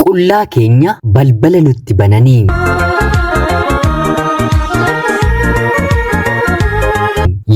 Qullaa keenya balbala nutti bananii.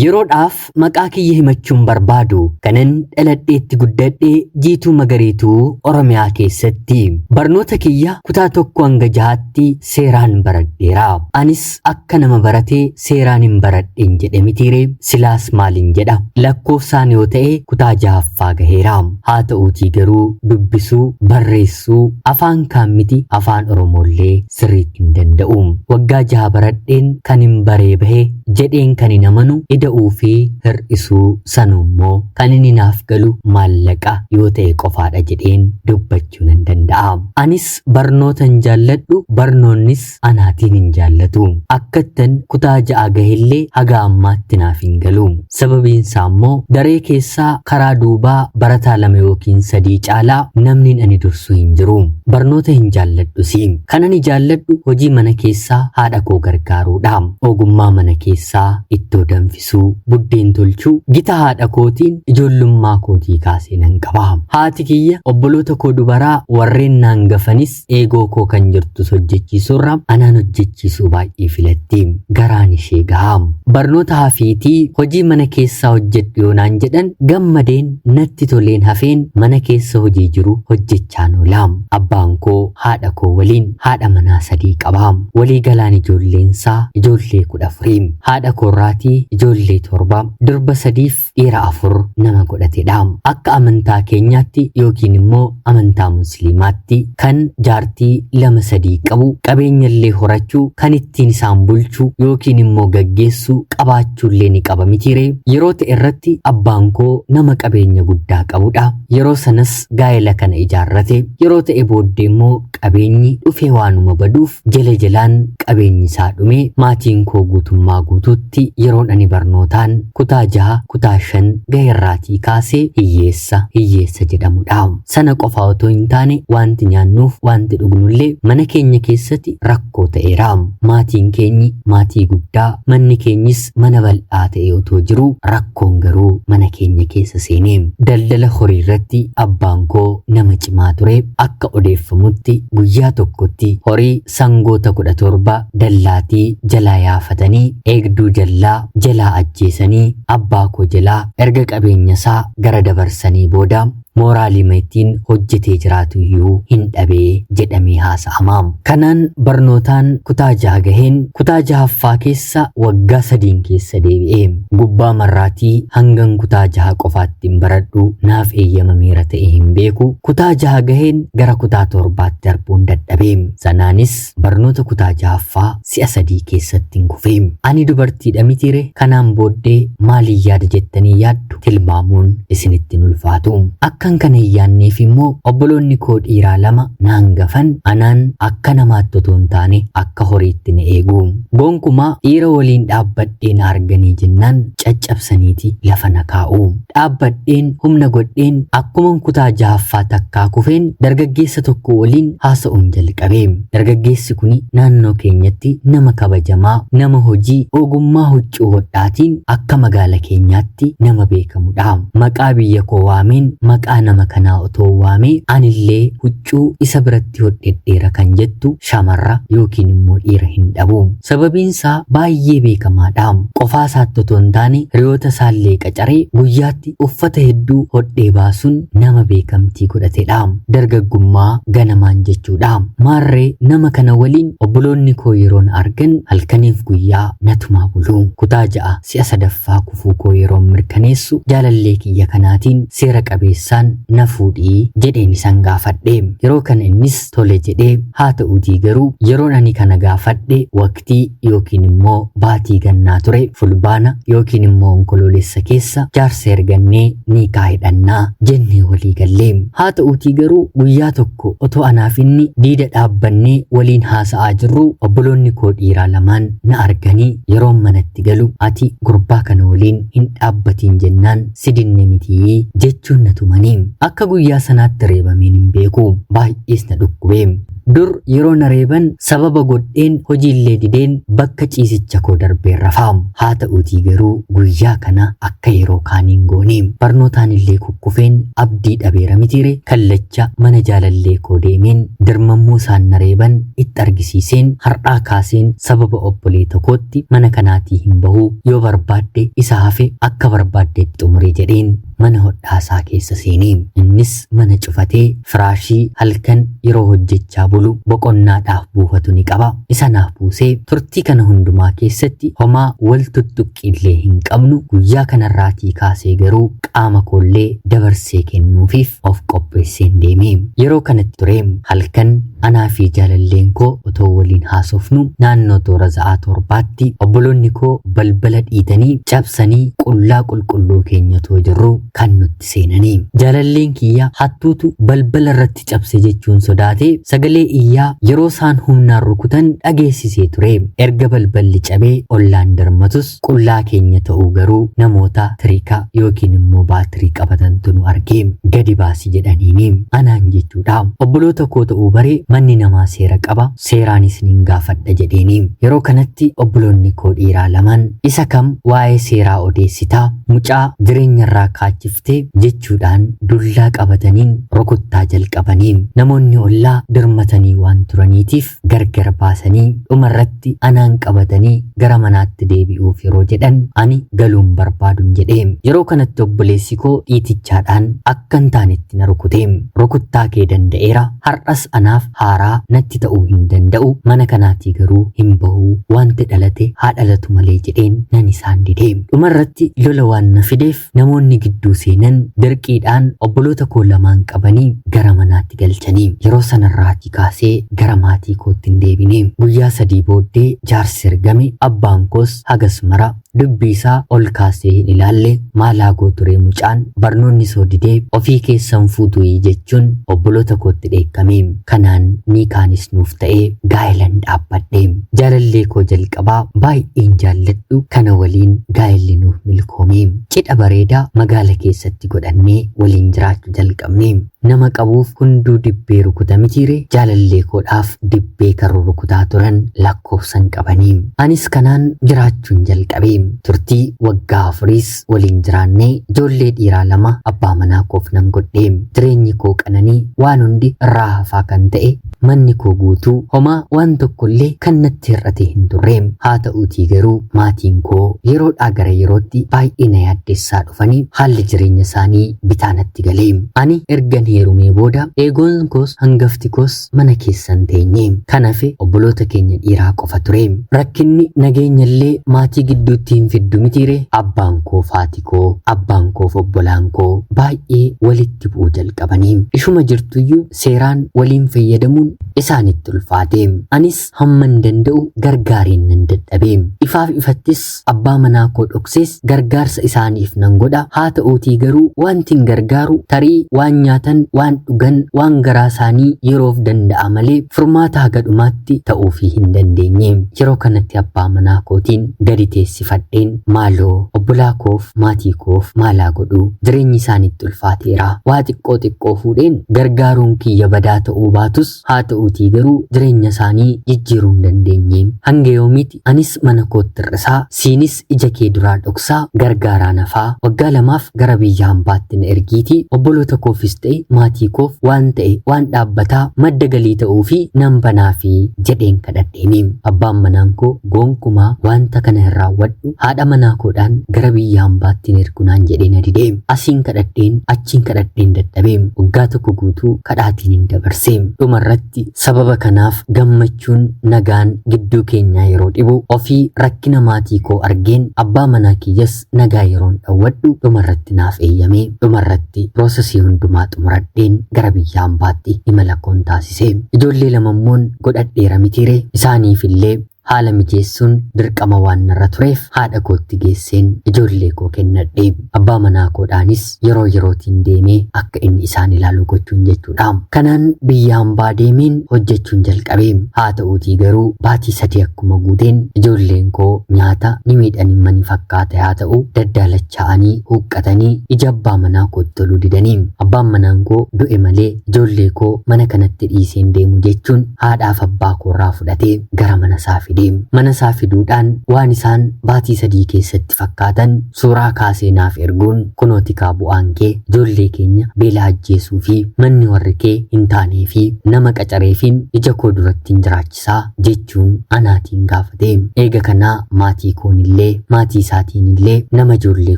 Yeroodhaaf maqaa kiyya himachuun barbaadu kanan dhaladheetti guddadhe Jiituu Magariituu Oromiyaa keessatti. Barnoota kiyya kutaa 1 hanga 6tti seeraan baradheera. Anis akka nama baratee seeraan hin baradhen jedhe mitiiree silaas maalin jedha. Lakkoofsaan yoo ta'e kutaa 6ffaa gaheera. Haa ta'uutii garuu dubbisuu, barreessuu, afaan kaan miti afaan Oromoollee sirriitti hin danda'u. Waggaa jaha baradheen kan hin baree bahe jedheen kan hin amanu ida'uu fi hir'isuu sanuu immoo kan inni naaf galu maallaqa yoo ta'e qofaadha jedheen dubbachuu nan danda'a. Anis barnoota hin jaalladhu, barnoonnis anaatiin hin jaallatu. Akkattan kutaa 6 gahellee haga ammaatti naaf hin galu. Sababiin isaa immoo daree keessaa karaa duubaa barataa 2 yookiin 3 caalaa namnin ani dursu hin jiru. Barnoota hin jaalladhusi. Kan ani jaalladhu hojii mana keessaa haadha koo gargaaruudha. Ogummaa mana keessaa ittoo danfisuu, buddeen tolchuu gita haadha kootiin ijoollummaa kootii kaasee nan qaba. Haati kiyya obboloota koo dubaraa warreen na hangafanis eegoo koo kan jirtus hojjechiisuurra anaan hojjechiisuu baay'ee filatti. Garaan ishee gaha. Barnoota hafiitii hojii mana keessaa hojjedhu yoo naan jedhan gammadeen natti toleen hafeen mana keessa hojii jiru hojjechaan oola. Abbaan koo haadha koo waliin haadha manaa 3 qaba. Walii galaan ijoolleensaa ijoollee 14. Haadha koorraatii ijoollee 7, durba 3f dhiira 4 nama godhatedha. Akka amantaa keenyaatti yookiin immoo amantaa musliimaatti kan jaartii 2 3 qabu qabeenyallee horachuu kan ittiin isaan bulchu yookiin immoo gaggeessu qabaachuullee ni qaba mitiiree? Yeroo ta'e irratti abbaan koo nama qabeenya guddaa qabudha. Yeroo sanas gaa'ela kana ijaarrate. Yeroo ta'e booddee immoo qabeenyi dhufee waanuma baduuf jala jalaan qabeenyi isaa dhume. Maatiin koo guutummaa guutuutti yeroon ani barnootaan kutaa 6, kutaa 5 gaherraatii kaasee hiyyeessa hiyyeessa jedhamudha. Sana qofaa otoo hin taane wanti nyaannuuf wanti dhugnullee mana keenya keessatti rakkoo ta'eera. Maatiin keenyi maatii guddaa, manni keenyis mana bal'aa ta'e otoo jiruu rakkoon garuu mana keenya keessa seene. Daldala horii irratti abbaan koo nama cimaa ture. Akka odeeffamutti guyyaa tokkotti horii sangoota 17 dallaatii jalaa yaafatanii eegduu jallaa jalaa ajjeesanii abbaa koo jalaa erga qabeenya isaa gara dabarsanii booda mooraalima ittiin hojjetee jiraatu iyyuu hin dhabee jedhamee haasa'ama. Kanaan barnootaan kutaa 6 gaheen kutaa 6ffaa keessa waggaa 3n keessa deebi'e. Gubbaa marraatii hangan kutaa 6 qofaatti hin baradhu naaf eeyyamameera ta'e hin beeku. Kutaa 6 gaheen gara kutaa 7tti darbuun dadhabe. Sanaanis barnoota kutaa 6ffaa si'a 3 keessatti hin kufe. Ani dubartiidha mitiire kanaan booddee maaliin yaada jettanii yaaddu tilmaamuun isinitti hin ulfaatu. Akkan kana hin yaanneef immoo obboloonni koo dhiiraa 2 na hangafan anaan akka namaatti otoo hin taane akka horiitti na eegu. Gonkumaa dhiira waliin dhaabbadhee na arganii jennaan caccabsaniiti lafa na kaa'u. Dhaabbadheen humna godheen akkuman kutaa 6ffaa takkaa kufeen dargaggeessa tokko waliin haasa'uun jalqabe. Dargaggeessi kuni naannoo keenyatti nama kabajamaa, nama hojii ogummaa huccuu hodhaatiin akka magaala keenyaatti nama beekamudha. Maqaa biyya koo waameen maqaa nama kanaa otoo waamee anillee huccuu isa biratti hodhedheera kan jettu shamarra yookiin immoo dhiira hin dhabu. Sababiin isaa baay'ee beekamaadha. Qofaa isaatti otoo hin taane hiriyoota isaallee qacaree guyyaatti uffata hedduu hodhee baasuun nama beekamtii godhatedha. Dargaggummaa ganamaan jechuudha. Maarree nama kana waliin obboloonni koo yeroo na argan halkaniif guyyaa na tumaa bulu. Kutaa 6 si'a sadaffaa kufuu koo yeroon mirkaneessu jaalallee kiyya kanaatiin seera qabeessaan na fuudhi jedheen isan gaafadhe. Yeroo kana innis tole jedhee haa ta'uutii garuu yeroon ani kana gaafadhe waqtii yookiin immoo baatii gannaa ture. Fulbaana yookiin immoo Onkoloolessa keessa jaarsa ergannee niikaa hidhannaa jennee walii galle. Haa ta'uutii garuu guyyaa tokko otoo anaaf inni diida dhaabbannee waliin haasa'aa jirruu obboloonni koo dhiiraa lamaan na arganii yeroon manatti galu ati gurbaa kana waliin hin dhaabbatiin jennaan si dinne mitii jechuun na tumanii. Akka guyyaa sanaatti reebameen hin beeku. Baay'ees na dhukkube. Dur yeroo na reeban sababa godheen hojiillee dideen bakka ciisicha koo darbeen rafaa. Haa ta'uutii garuu guyyaa kana akka yeroo kaaniin goone. Barnootaan illee kukkufeen abdii dhabeera mitiire. Kallacha mana jaalallee koo deemeen dirmammuu isaan na reeban itti argisiiseen har'aa kaaseen sababa obboleetta kootti mana kanaatii hin bahuu, yoo barbaadde isa hafe akka barbaaddetti xumuri jedheen mana hodhaasaa keessa seenee. Innis mana cufatee firaashii halkan yeroo hojjechaa bulu boqonnaadhaaf buufatu ni qaba. Isa naaf buusee turtii kana hundumaa keessatti homaa wal tuttuqqillee hin qabnu. Guyyaa kanarraatii kaasee garuu qaama koollee dabarsee kennuufiif of qopheesseen deeme. Yeroo kanatti ture halkan anaa fi jaalalleen koo otoo waliin haasofnu naannoo toora sa'aa 7tti obboloonni koo balbala dhiitanii cabsanii qullaa qulqulluu keenya otoo jirru kan nutti seenanii. Jaalalleen kiyya hattuutu balbala irratti cabse jechuun sodaatee sagalee iyyaa yeroo isaan humnaan rukutan dhageessisee ture. Erga balballi cabee ollaan darmatus qullaa keenya ta'uu garuu namoota tiriika yookiin immoo baatirii qabatantu nu argee gadi baasi jedhaniini anaan jechuudha. Obboloota koo ta'uu baree manni namaa seera qaba, seeraanis nin gaafadha jedheeni. Yeroo kanatti obboloonni koo dhiiraa lamaan isa kam waa'ee seeraa odeessitaa, mucaa jireenyarraa kaachiftee jechuudhaan dullaa qabataniin rukuttaa jalqabanii. Namoonni ollaa dirmatanii waan turaniitiif gargar baasanii dhumarratti anaan qabatanii gara manaatti deebi'uuf yeroo jedhan ani galuun barbaadun jedhee. Yeroo kanatti obboleessi koo dhiitichaadhaan akka hin taanetti na rukute. Rukuttaa kee danda'eera, har'as anaaf haaraa natti ta'uu hin danda'u, mana kanaatii garuu hin bahuu, wanti dhalate haa dhalatu malee jedheen nan isaan dide. Dhumarratti lola waan na fideef namoonni gidduu seenan dirqiidhaan obboloota koo lamaan qabanii gara manaatti galchanii. Yeroo sanarraatii kaasee gara maatii kootti hin deebine. Guyyaa 3 booddee jaarsi ergame, abbaan koos hagas mara dubbii isaa ol kaasee hin ilaalle. Maalaa gooturee mucaan barnoonni soo didee ofii keessan fuutuyi jechuun obboloota kootti dheekkame. Kanaan ni kaanis nuuf ta'ee gaa'ilan dhaabbadhe. Jaalallee koo jalqabaa baay'een jaalladhu kana waliin gaa'elli nuuf milkoome. Cidha bareedaa magaala keessatti godhannee waliin jiraachuu jalqabne. Nama qabuuf hunduu dibbee rukuta mitiire, jaalallee koodhaaf dibbee kan rukutaa turan lakkoofsan qabanii. Anis kanaan jiraachuun jalqabe. Turtii waggaa 4 waliin jiraannee ijoollee dhiiraa 2 abbaa manaa koof nan godhe. Jireenyi koo qananii waan hundi irraa hafaa kan ta'e, manni koo guutuu homaa waan tokkollee kan natti hir'ate hin turre. Haa ta'uutii garuu maatiin koo yeroodhaa gara yerootti baay'ee na yaaddessaa dhufanii haalli jireenya isaanii bitaa natti galee. Ani ergan heerumee booda eegoon koos hangafti koos mana keessan teenye. Kan hafe obboloota keenya dhiiraa qofa ture. Rakkinni nageenyallee maatii gidduutti hin fiddu mitiire. Abbaan koo haati koo, abbaan koof obbolaan koo baay'ee walitti bu'uu jalqabanii. Ishuma jirtuyyuu seeraan waliin fayyadamuun isaanitti ulfaate. Anis hamman danda'u gargaariin nan dadhabe. Ifaaf ifattis abbaa manaa koo dhoksees gargaarsa isaaniif nan godha. Haa ta'uutii garuu wanti hin gargaaru tarii waan nyaatan, waan dhugan, waan garaa isaanii yeroof danda'a malee furmaata haga dhumaatti ta'uufii hin dandeenye. Yeroo kanatti abbaa manaa kootiin gadi teessifadheen maaloo obbolaa koof maatii koof maalaa godhu, jireenyi isaanitti ulfaateera. Waa xiqqoo xiqqoo fuudheen gargaaruun kiyya badaa ta'uu baatus haa ta'uutii garuu jireenya isaanii jijjiiruu hin dandeenye. Hanga yoomiiti anis mana kootti hir'isaa, siinis ija kee duraa dhoksaa gargaaraa nafaa? Waggaa 2f gara biyya hambaatti na ergiitii obboloota koofis ta'e maatii koof waan ta'e waan dhaabbataa madda galii ta'uu fi nan banaafi jedheen kadhadheeni. Abbaan manaan koo gonkumaa wanta kana hin raawwadhu, haadha manaa koodhaan gara biyya hambaatti hin ergu naan jedhee na dide. Asiin kadhadheen achiin kadhadheen dadhabee waggaa 1 guutuu kadhaatiin hin dabarse. Dhumarratti sababa kanaaf gammachuun nagaan gidduu keenyaa yeroo dhibu ofii rakkina maatii koo argeen abbaa manaa kiyyas nagaa yeroon dhawwadhu dhumarratti naaf eeyyamee dhumarratti piroosesii hundumaa xumuradheen gara biyya hambaatti imala koon taasise. Ijoollee lamammoon godhadheera mitiire, isaaniif illee Haala mijeessuun dirqama waan narra tureef haadha kootti geesseen ijoollee koo kennadhe. Abbaa manaa koodhaanis yeroo yerootiin deemee akka inni isaan ilaalu gochuun jechuudha. Kanaan biyya hambaa deemeen hojjechuun jalqabe. Haa ta'uutii garuu baatii 3 akkuma guuteen ijoolleen koo nyaata ni miidhan fakkaata haa ta'u daddaalacha'anii huqqatanii ija abbaa manaa kootti toluu didanii. Abbaan manaan koo du'e malee ijoollee koo mana kanatti dhiiseen deemu jechuun haadhaaf abbaa koorraa fudhatee gara mana isaa fide. Mana isaa fiduudhaan waan isaan baatii 3 keessatti fakkaatan suuraa kaasee naaf erguun kunooti kaa bu'aan kee ijoollee keenya beela ajjeesuu fi manni warri kee hin taanee fi nama qacareefiin ija koo duratti hin jiraachisaa jechuun anaatiin gaafate. Eega kanaa maatii koonillee maatii isaatiinillee nama ijoollee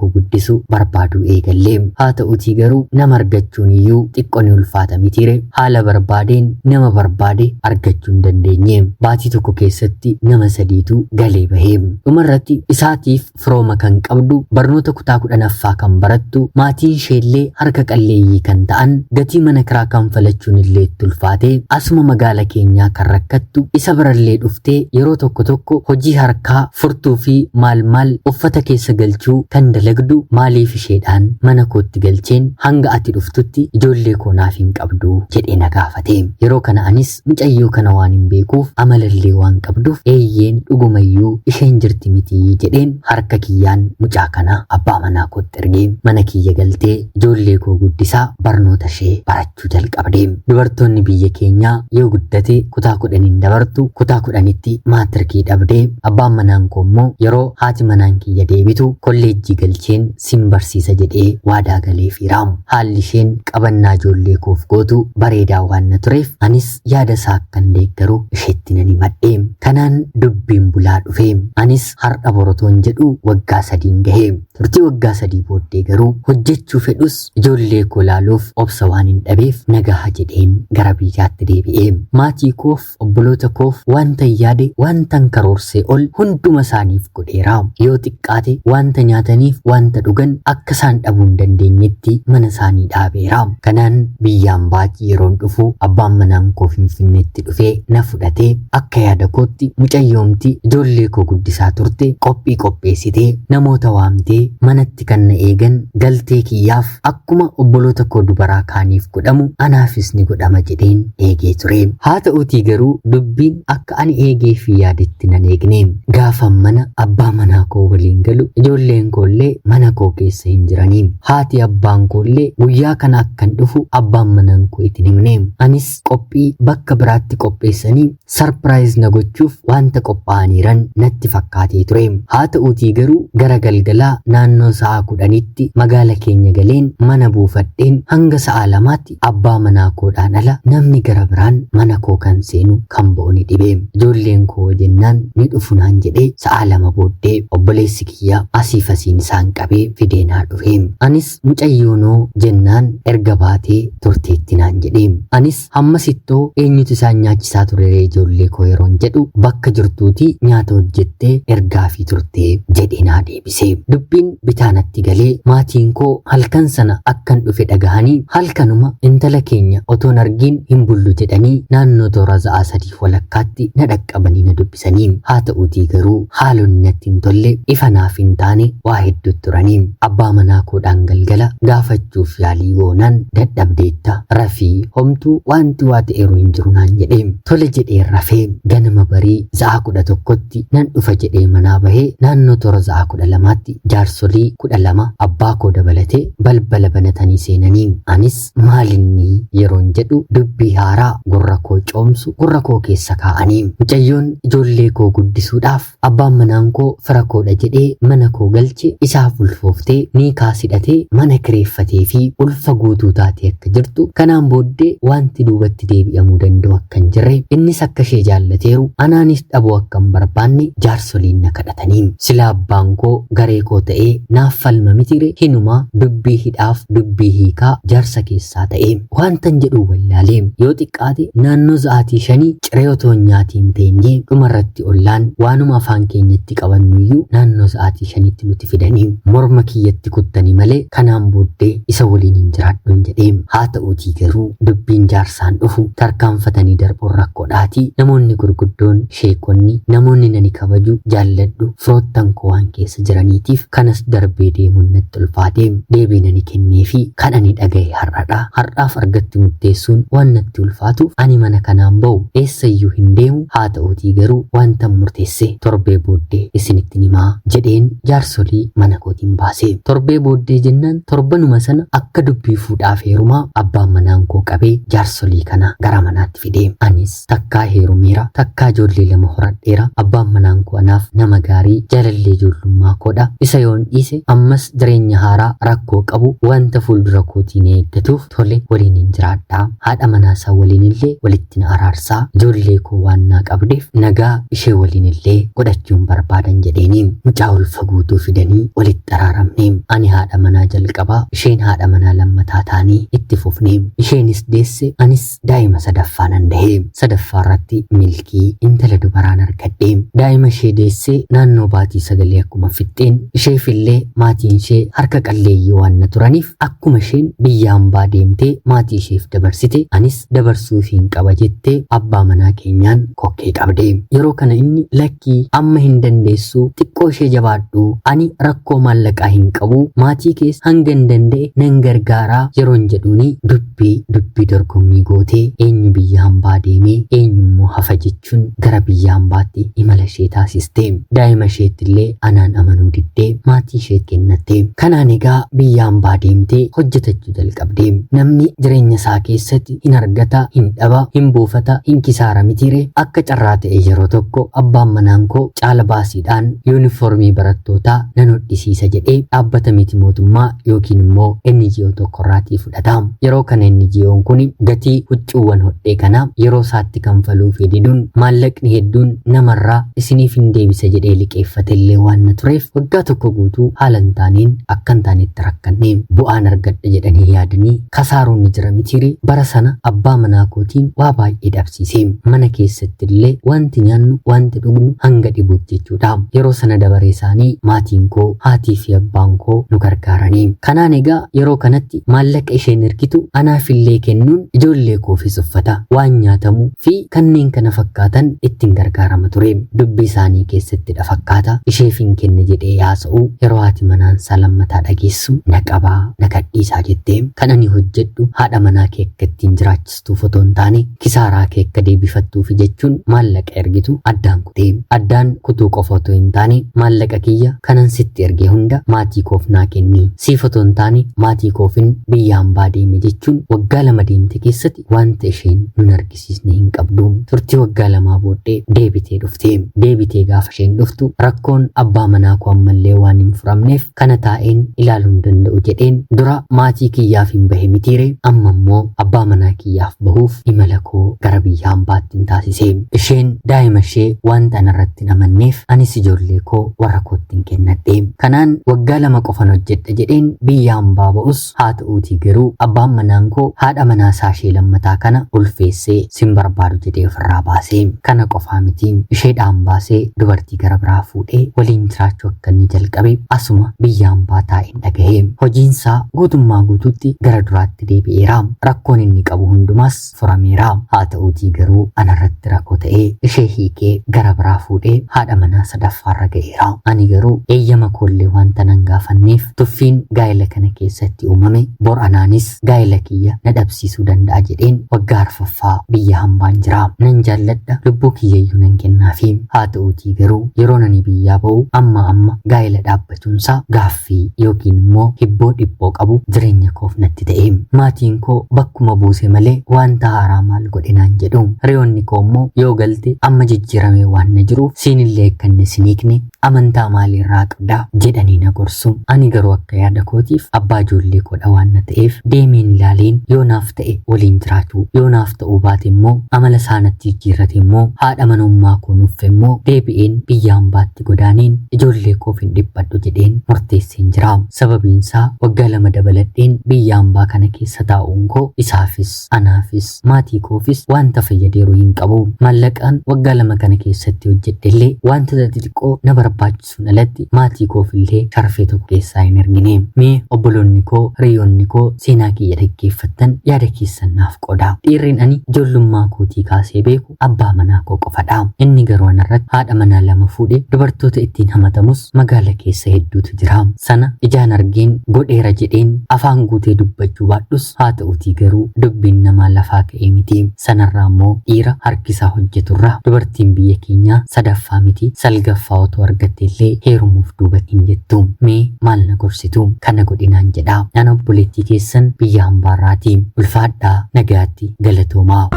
koo guddisu barbaaduu eegallee. Haa ta'uutii garuu nama argachuun iyyuu xiqqoo ni ulfaata mitiire. Haala barbaadeen nama barbaade argachuu hin dandeenye. Baatii tokko keessatti nama 3tu galee bahee. Dhumarratti isaatiif firooma kan qabdu barnoota kutaa 10ffaa kan barattu maatiin isheellee harka qalleeyyii kan ta'an gatii mana kiraa kanfalachuun illee itti ulfaate asuma magaala keenyaa kan rakkattu isa birallee dhuftee yeroo tokko tokko hojii harkaa furtuu fi maal maal uffata keessa galchuu kan dalagdu maaliif isheedhaan mana kootti galcheen hanga ati dhuftutti ijoollee koo naaf hin qabdu jedhee na gaafate. Yeroo kana anis mucayyoo kana waan hin beekuuf amalallee waan qabduuf eeyyeen dhugumayyuu isheen jirti mitii jedheen harka kiyyaan mucaa kana abbaa manaa kootti ergee mana kiyya galtee ijoollee koo guddisaa barnoota ishee barachuu jalqabde. Dubartoonni biyya keenyaa yoo guddate kutaa 10 dabartu kutaa 10tti maatirikii dhabdee abbaan manaan koo immoo yeroo haati manaan kiyya deebitu kolleejjii galcheen sin barsiisa jedhee waadaa galeefiira. Haalli isheen qabannaa ijoollee koof gootu bareedaa waan na tureef anis yaada isaa akkan deeggaru isheetti nan himadhe. Kanaan dubbiin bulaa dhufe. Anis har'a borotoon jedhu waggaa 3 gahe. Turtii waggaa 3 booddee garuu hojjechuu fedhus ijoollee koo laaluuf obsa waan hin dhabeef nagaha jedheen gara biyyaatti deebi'e. Maatii koof obboloota koof wanta yaade wantan karoorsee ol hunduma isaaniif godheera. Yoo xiqqaate wanta nyaataniif wanta dhugan akka isaan dhabuu hin dandeenyetti mana isaanii dhaabeera. Kanaan biyyaan baakii yeroon dhufu abbaan manaan koo Finfinneetti dhufee na fudhatee akka yaada kootti mucayyoomti ijoollee koo guddisaa turte qophii qopheessitee namoota waamtee manatti kan na eegan galtee kiyyaaf akkuma obboloota koo dubaraa kaaniif godhamu anaafis ni godhama jedheen eegee ture. Haa ta'uutii garuu dubbiin akka ani eegee fi yaadetti nan eegne. Gaafan mana abbaa manaa koo waliin galu ijoolleen koollee mana koo keessa hin jiranii. Haati abbaan koollee guyyaa kana akkan dhufu abbaan manaan koo itti himne. Anis qophii bakka biraatti qopheessanii sarpiraayiz na gochuuf wanta qophaa'aniiran natti fakkaatee ture. Haa ta'uutii garuu gara galgalaa naannoo sa'a 10tti magaala keenya galeen mana buufadheen hanga sa'a 2tti abbaa manaa koodhaan ala namni gara biraan mana koo kan seenu kan ba'u ni dhibe. Ijoolleen koo jennaan ni dhufu naan jedhee sa'a 2 booddee obboleessi kiyya asiif asiin isaan qabee fidee naa dhufe. Anis mucayyoonoo jennaan erga baatee turteetti naan jedhe. Anis hammasittoo eenyutu isaan nyaachisaa ture ijoollee koo yeroon jedhu bakka jirtuuti nyaata hojjettee ergaa fi turtee jedhee naa deebise. Dubbiin bitaanatti galee maatiin koo halkan sana akkan dhufe dhagahanii halkanuma intala keenya otoon argiin hin bullu jedhanii naannoo toora sa'a 3 walakkaatti na dhaqqabanii na dubbisanii. Haa ta'uutii garuu haalonni natti hin tolle ifa naaf hin taane waa hedduu turanii. Abbaa manaa koodhaan galgala gaafachuuf yaalii goonaan dadhabdeetta rafii homtuu wanti waa ta'eeru hin jiru naan jedhe. Tole jedhee rafee ganama barii sa'a 11tti nan dhufa jedhee manaa bahee naannoo toora sa'a 12tti jaarsolii 12 abbaa koo dabalatee balbala banatanii seenanii. Anis maalinni yeroon jedhu dubbii haaraa gurra koo coomsu gurra koo keessa kaa'anii. Mucayyoon ijoollee koo guddisuudhaaf abbaan manaan koo fira koodha jedhee mana koo galche isaaf ulfooftee ni kaasidhatee mana kireeffatee fi ulfa guutuu taatee akka jirtu kanaan booddee wanti duubatti deebi'amuu danda'u akka hin jirre innis akka ishee jaallateeru anaanis dhabuu akka hin barbaanne jaarsoliin na kadhatanii. Sila abbaan koo garee koo ta'ee naaf falma mitire hinumaa dubbii hidhaaf dubbii hiikaa jaarsa keessaa ta'e wantan jedhu wallaalee yoo xiqqaate naannoo sa'aatii 5 ciree otoo nyaatiin teenyee dhumarratti ollaan waanuma afaan keenyatti qabannuyyuu naannoo sa'aatii 5tti nuti fidanii morma kiyyatti kuttanii malee kanaan booddee isa waliin hin jiraadhuun jedhee. Haa ta'uutii garuu dubbiin jaarsaan dhufu tarkaanfatanii darbuun rakkoodhaatii namoonni gurguddoon sheekii Sheekonni, namoonni nani kabaju, jaalladhu, firoottan koo waan keessa jiraniitiif kanas darbee deemuun natti ulfaate. Deebii nani kennee fi kan ani dhaga'e har'adha. Har'aaf argatti murteessuun waan natti ulfaatuuf ani mana kanaan ba'u eessayyuu hin deemu, haa ta'uutii garuu wantan murteesse torbee booddee isinitti himaa jedheen jaarsolii mana kootiin baase. Torbee booddee jennaan torbanuma sana akka dubbii fuudhaaf heerumaa abbaan manaan koo qabee jaarsolii kana gara manaatti fide. Anis takkaa heerumeera, takkaa ijoollee lama horadheera. Abbaan manaan koo anaaf nama gaarii, jaalallee ijoollummaa koodha. Isa yoon dhiise ammas jireenya haaraa rakkoo qabu wanta fuuldura kootiin eeggatuuf tole waliin hin jiraadha. Haadha manaasaa waliin illee walitti na araarsaa, ijoollee koo waan naa qabdeef nagaa ishee waliin illee godhachuun barbaadan jedheeni. Mucaa ulfa guutuu fidanii walitti araaramne. Ani haadha manaa jalqabaa, isheen haadha manaa lammataa taanii itti fufne. Isheenis deesse, anis daa'ima sadaffaa nan dahe. Sadaffaa irratti Milkii intala dubaraan argadhe. Daa'ima ishee deessee naannoo baatii sagalee akkuma fixxeen, isheefillee maatiin ishee harka qalleeyyii waan na turaniif, akkuma isheen biyya hambaa deemtee maatii isheef dabarsite anis dabarsuufiin qaba jettee abbaa manaa keenyaan kokkee qabde. Yeroo kana inni lakkii amma hin dandeessu, xiqqoo ishee jabaadhu, ani rakkoo maallaqaa hin qabu, maatii keessa hanga hin danda'e nan gargaaraa yeroon jedhuuni dubbii dorgommii gootee eenyu biyya hambaa deemee eenyu immoo hafa jechuun gara biyya hambaatti imala ishee taasiste. Daa'ima isheetti illee anaan amanuu diddee maatii ishee kennatte. Kanaan egaa biyya hambaa deemtee hojjetachuu jalqabde. Namni jireenya isaa keessatti hin argata, hin dhaba, hin buufata, hin kisaara mitiire. Akka carraa ta'e yeroo tokko abbaan manaan koo caala baasiidhaan yuunifoormii barattootaa nan hodhisiisa jedhee dhaabbata miti mootummaa yookiin immoo NGO tokkorraatii fudhata. Yeroo kana NGO'n kun gatii huccuuwwan hodhee kana yeroo isaatti kanfaluu fi diduun maallaqni hedduun namarraa isiniif hin deebisa jedhee liqeeffatellee waan na tureef waggaa tokko guutuu haala hin taaneen akka hin taanetti rakkanne. Bu'aan argadha jedhanii yaadanii kasaaruun ni jira mitiire. Bara sana abbaa manaa kootiin waa baay'ee dhabsiise. Mana keessatti illee wanti nyaannu, wanti dhugnu hanga dhibuutti jechuudha. Yeroo sana dabaree isaanii maatiin koo, haatii fi abbaan koo nu gargaaranii. Kanaan egaa yeroo kanatti maallaqa isheen ergitu anaafillee kennuun ijoollee koofis uffata, waan nyaatamu fi kanneen kana fakkaatan ittiin gargaarama ture. Dubbii isaanii keessattidha fakkaata isheef hin kenne jedhee haasa'u yeroo haati manaan isaa lammataa dhageessu na qabaa na kadhiisaa jettee, kan ani hojjedhu haadha manaa kee akka ittiin jiraachistuuf otoo hin taane kisaaraa kee akka deebifattuufi jechuun maallaqa ergitu addaan kutee. Addaan kutuu qofa otoo hin taane maallaqa kiyya kanan sitti erge hunda maatii koof naa kenni, siif otoo hin taane maatii koofin biyya hambaa deeme jechuun waggaa 2 deemte keessatti wanta isheen nun argisiisne hin qabdu. Turtii waggaa 2 booddee deebitee dhufte. Deebitee gaafa isheen dhuftu rakkoon abbaa manaa koo ammallee waan hin furamneef kana taa'een ilaaluu hin danda'u jedheen dura maatii kiyyaaf hin bahe mitiire, amma immoo abbaa manaa kiyyaaf bahuuf imala koo gara biyya hambaatti hin taasise. Isheen daa'ima ishee wanta anarratti hin amanneef anis ijoollee koo warra kootti hin kennadhe. Kanaan waggaa 2 qofan hojjedha jedheen biyya hambaa ba'us, haa ta'uutii garuu abbaan manaan koo haadha manaa isaa ishee lammataa kana ulfeessee sin barbaadu jedhee ofirraa baase. Kana qofaa miti, isheedhaan baasee dubartii gara biraa fuudhee waliin jiraachuu akka inni jalqabe asuma biyya hambaa taa'een dhagahe. Hojiinsaa guutummaa guutuutti gara duraatti deebi'eera. Rakkoon inni qabu hundumaas furameera. Haa ta'uutii garuu anarratti rakkoo ta'ee ishee hiikee gara biraa fuudhee haadha manaa sadaffaarra ga'eera. Ani garuu eeyyama koollee wanta nan gaafanneef tuffiin gaa'ela kana keessatti uumame bor anaanis gaa'ela kiyya na dhabsiisuu danda'a jedheen waggaa arfaffaa biyya hambaan jira. Nan jaalladha, lubbuu kiyyayyuu nan kennaafi. Haa ta'uutii garuu yeroo nani biyyaa ba'u amma amma gaa'ela dhaabbachuunsaa gaaffii yookiin immoo hibboo dhiphoo qabu jireenya koof natti ta'e. Maatiin koo bakkuma buuse malee wanta haaraa maal godhe naan jedhu. Hiriyoonni koo immoo yoo galte amma jijjiiramee waan na jiruuf siinillee akka inni sin hiikne amantaa maaliirraa qabdaa jedhanii na gorsu. Ani garuu akka yaada kootiif abbaa ijoollee koodha waan na ta'eef deemeen ilaaleen yoo naaf ta'e waliin jiraachuu, yoo naaf ta'uu baate immoo amala isaa natti jijjiirrate immoo haadha manummaa koo nuffe immoo deebi'een biyya hambaatti godaaneen ijoollee koof hin dhiphadhu jedheen murteesseen jira. Sababiinsaa waggaa 2 dabaladheen biyya hambaa kana keessa taa'uun koo isaafis anaafis maatii koofis wanta fayyadeeru hin qabu. Maallaqaan waggaa 2 kana keessatti hojjedhe illee wanta xixiqqoo na barbaachisuun alatti maatii koof illee sharfee tokko keessaa hin ergine. Mee obboloonni koo, hiriyoonni koo seenaa kiyya dhaggeeffattan yaada keessan naaf qooda. Dhiirriin ani ijoollummaa kootii kaasee beeku abbaa manaa koo qofadha. Inni garuu anarratti haadha manaa lama fuudhee dubartoota ittiin hamatamus magaala keessa hedduutu jira. Sana ijaan argeen godheera jedheen afaan guutee dubbachuu baadhus haa ta'utii garuu dubbiin namaa lafaa ka'ee miti. Sanarraa immoo dhiira harkisaa hojjeturraa dubartiin biyya keenyaa sadaffaa miti salgaffaa otoo argatte illee heerumuuf duuba hin jettu. Mee maal na gorsitu? Kana godhinaan jedha. Naan obboleettii keessan biyya hambaarraati. Ulfaadhaa nagaatti galatoomaa.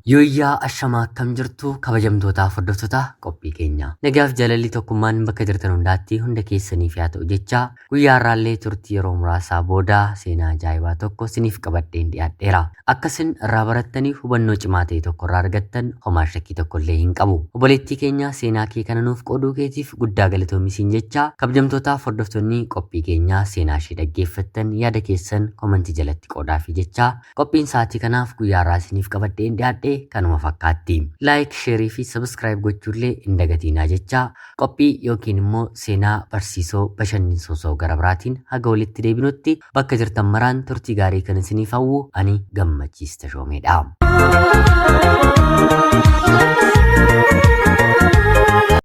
Yooyyaa ashamaa akkam jirtu kabajamtootaaf hordoftoota qophii keenya. Nagaaf jaalalli tokkummaan bakka jirtan hundaatti hunda keessaniif haa ta'u jecha guyyaa har'aallee turtii yeroo muraasaa booda seenaa ajaa'ibaa tokko isiniif qabadheen dhiyaadheera. Akkasin irraa barattaniif hubannoo cimaa ta'e tokko irraa argattan homaa shakkii tokko illee hin qabu. Obboleettii keenya seenaa kee kana nuuf qooduu keetiif guddaa galatoomi siin jecha kabajamtootaaf hordoftoonni qophii keenyaa seenaa ishee dhaggeeffattan yaada keessan komantii jalatti qoodaafi jecha qophiin sa'aatii kanaaf guyyaa har'aa isiniif qabadheen dhiyaadhe kanuma fakkaatti. Laayik, sheerii fi sabskiraayib gochuullee hin dagatiinaa jecha qophii yookiin immoo seenaa barsiisoo bashannansiisoo gara biraatiin haga walitti deebinutti bakka jirtan maraan turtii gaarii kan isiniif hawwu ani Gammachiis Tashoomeedha.